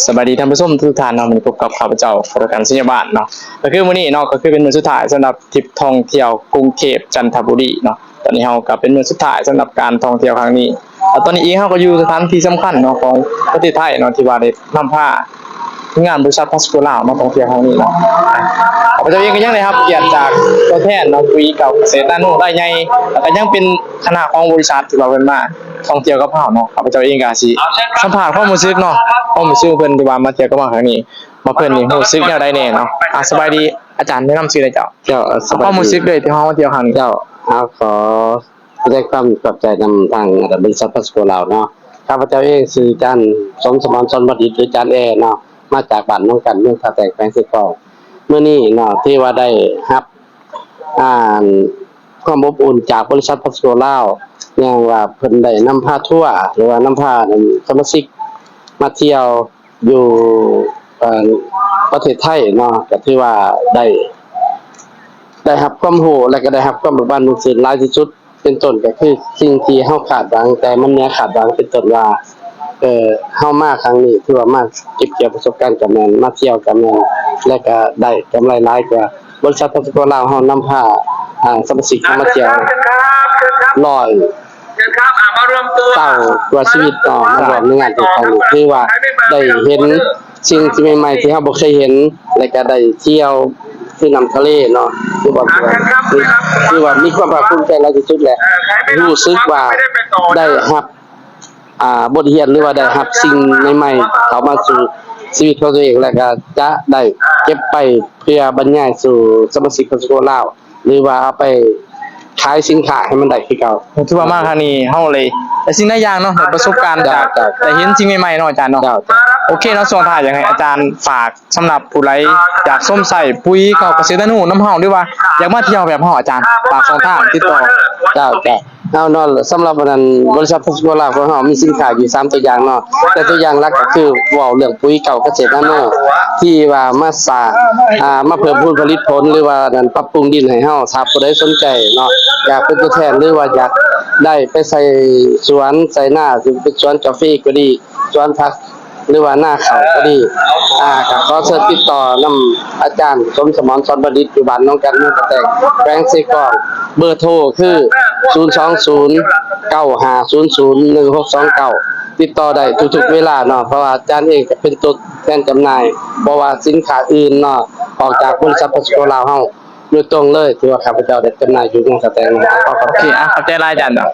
ສະບາຍດີທ່ານຜູ້ຊົມທຸກທ່ານເນາະ, ມື້ນີ້ພົບກັບຂ້າພະເຈົ້າ ໂຄດການ ໄຊຍະບານເນາະ. ກໍຄືມື້ນີ້ເນາະ ກໍຄືເປັນມື້ສຸດທ້າຍສຳລັບທຣິບທ່ອງທ່ຽວກຸງເທບ ຈັນທະບູລີເນາະ. ຕອນນີ້ເຮົາກໍເປັນມື້ສຸດທ້າຍສຳລັບການທ່ອງທ່ຽວຄັ້ງນີ້. ແລະຕອນນີ້ເອງເຮົາກໍຢູ່ສະຖານທີ່ສຳຄັນເນາະ ຂອງປະເທດໄທເນາະ ທີ່ວ່າໄດ້ນຳພາທີມງານບໍລິສັດພາສະໂກລາວມາທ່ອງທ່ຽວຄັ້ງນີ້ເນາະ. ຂ້າພະເຈົ້າເອງກໍຍັງໄດ້ຮັບກຽດຈາກຕົວແທນເນາະ ປຸຍເກົ່າເກສດນາໂນລາຍໃຫຍ່ ແລະກໍຍັງເປັນຄະນະຂອງບໍລິສັດທີ່ວ່າເພິ່ນມາທ່ອງທ່ຽວກັບເຮົາເນາະ. ຂ້າພະເຈົ້າເອງກໍຊິສຳພາດຄວາມຮູ້ສຶກເນາະ ຄວາມຮູ້ສຶກຂອງເພິ່ນທີ່ວ່າມາທ່ຽວກັບເຮົາຄັ້ງນີ້ ວ່າເພິ່ນນີ້ຮູ້ສຶກແນວໃດແດ່ເນາະ. ອ່າ ສະບາຍດີອາຈານ, ແນະນຳຊື່ແດ່ເຈົ້າ. ເຈົ້າ ສະບາຍດີ. ຄວາມຮູ້ສຶກເລີຍທີ່ເຮົາມາທ່ຽວຄັ້ງນີ້. ເຈົ້າ ເຮົາຂໍ ສະແດງຄວາມຂອບໃຈນຳທາງ ອ່າ ບໍລິສັດພາສະໂກລາວເນາະ. ຂ້າພະເຈົ້າເອງຊື່ຈານ ສົມສະໝອນ ສອນບັນດິດ ຫຼື ຈານແອເນາະ, ມາຈາກບ້ານໜອງກັນ ເມືອງທ່າແຕງ ແຂວງເຊກອງ. ມື້ນີ້ເນາະ ຖືວ່າໄດ້ຮັບ ອ່າ ຄວາມອົບອຸ່ນຈາກບໍລິສັດພາສະໂກລາວ ຢ່າງວ່າເພິ່ນໄດ້ນຳພາທົວ ຫຼືວ່ານຳພາສະມາຊິກມາທ່ຽວ ຢູ່ ເອີ ປະເທດໄທເນາະ, ກໍຖືວ່າໄດ້ ໄດ້ຮັບຄວາມຮູ້ ແລະກໍໄດ້ຮັບຄວາມເບີກບານມ່ວນຊື່ນຫຼາຍທີ່ສຸດ. ເປັນຕົ້ນກໍຄືສິ່ງທີ່ເຮົາຄາດຫວັງ ແຕ່ມັນເໜືອຄາດຫວັງ, ເປັນຕົ້ນວ່າ ເອີ ເຮົາມາຄັ້ງນີ້ ຖືວ່າມາເກັບກ່ຽວປະສົບການກໍແມ່ນ, ມາທ່ຽວກໍແມ່ນ ແລະກໍໄດ້ກຳໄລຫຼາຍກວ່າ. ບໍລິສັດພາສະໂກລາວເຮົານຳພາ ອ່າ ສະມາຊິກເຂົ້າມາທ່ຽວ ຮ້ອຍ ເກົ້າກວ່າຊີວິດເນາະ ມາຮ່ວມໃນງານເທດຄັ້ງນີ້ ຖືວ່າໄດ້ເຫັນສິ່ງທີ່ໃໝ່ໆ ທີ່ເຮົາບໍ່ເຄີຍເຫັນ ແລະກະໄດ້ທ່ຽວຄືນ້ຳທະເລເນາະ. ຖືວ່າ ຖືວ່າມີຄວາມພາກພູມໃຈຫຼາຍທີ່ສຸດ ແລະຮູ້ສຶກວ່າໄດ້ຮັບ ອ່າ ບົດຮຽນ ຫຼືວ່າໄດ້ຮັບສິ່ງໃໝ່ໆ ເຂົ້າມາສູ່ຊີວິດຂອງຕົວເອງ ແລະກະຈະໄດ້ເກັບໄປເພື່ອບັນຍາຍສູ່ສະມາຊິກພາສະໂກລາວ ຫຼືວ່າເອົາໄປຂາຍສິນຄ້າໃຫ້ມັນໄດ້ຄືເກົ່າ. ຖືວ່າມາຄັ້ງນີ້ເຮົາເລີຍໄດ້ສິ່ງຫຼາຍຢ່າງເນາະ, ໄດ້ປະສົບການຈາກ ເຈົ້າ ໄດ້ເຫັນສິ່ງໃໝ່ໆເນາະອາຈານເນາະ. ເຈົ້າ ໂອເຄເນາະ, ຊ່ວງທ້າຍຢາກໃຫ້ອາຈານຝາກສຳລັບຜູ້ໃດຢາກຊົມໃຊ້ປຸຍເກົ່າກະເສດນາໂນນຳເຮົາ ຫຼືວ່າຢາກມາທ່ຽວແບບເຮົາ, ອາຈານຝາກຊ່ອງທາງຕິດຕໍ່. ເຈົ້າ ເຈົ້າ ເອົາເນາະ, ສຳລັບອັນນັ້ນ ບໍລິສັດພາສະໂກລາວຂອງເຮົາມີສິນຄ້າຢູ່ສາມຕົວຢ່າງເນາະ, ແຕ່ຕົວຢ່າງຫຼັກກໍຄືເວົ້າເລື່ອງປຸຍເກົ່າກະເສດນາໂນ ທີ່ວ່າມາສ້າງ ອ່າ ມາເພີ່ມພູນຜະລິດຜົນ ຫຼືວ່ານັ້ນ ປັບປຸງດິນໃຫ້ເຮົາ. ຖ້າຜູ້ໃດສົນໃຈເນາະ ຢາກເປັນຕົວແທນ ຫຼືວ່າຢາກໄດ້ໄປໃສ່ສວນໃສ່ນາ ຊິເປັນສວນກາເຟກໍດີ ສວນຜັກ ຫຼືວ່ານາເຂົ້າກໍດີ ອ່າ ກໍຂໍເຊີນຕິດຕໍ່ນຳອາຈານ ສົມສະໝອນ ສອນບັນດິດ ຢູ່ບ້ານໜອງກັນ ເມືອງທ່າແຕງ ແຂວງເຊກອງ. ເບີໂທຄື ສູນສອງສູນ ເກົ້າຫ້າສູນສູນ ໜຶ່ງຫົກສອງເກົ້າ ຕິດຕໍ່ໄດ້ທຸກໆເວລາເນາະ, ເພາະວ່າອາຈານເອງກໍເປັນຕົວແທນຈຳໜ່າຍ ບໍ່ວ່າສິນຄ້າອື່ນເນາະ ອອກຈາກບໍລິສັດພາສະໂກລາວເຮົາໂດຍຕົງເລີຍ ທີ່ວ່າຂ້າພະເຈົ້າໄດ້ຈຳໜ່າຍຢູ່ເມືອງທ່າແຕງເນາະ. ຂໍຂອບ ໂອເຄ ອ່ະ ຂອບໃຈຫຼາຍອາຈານເນາະ.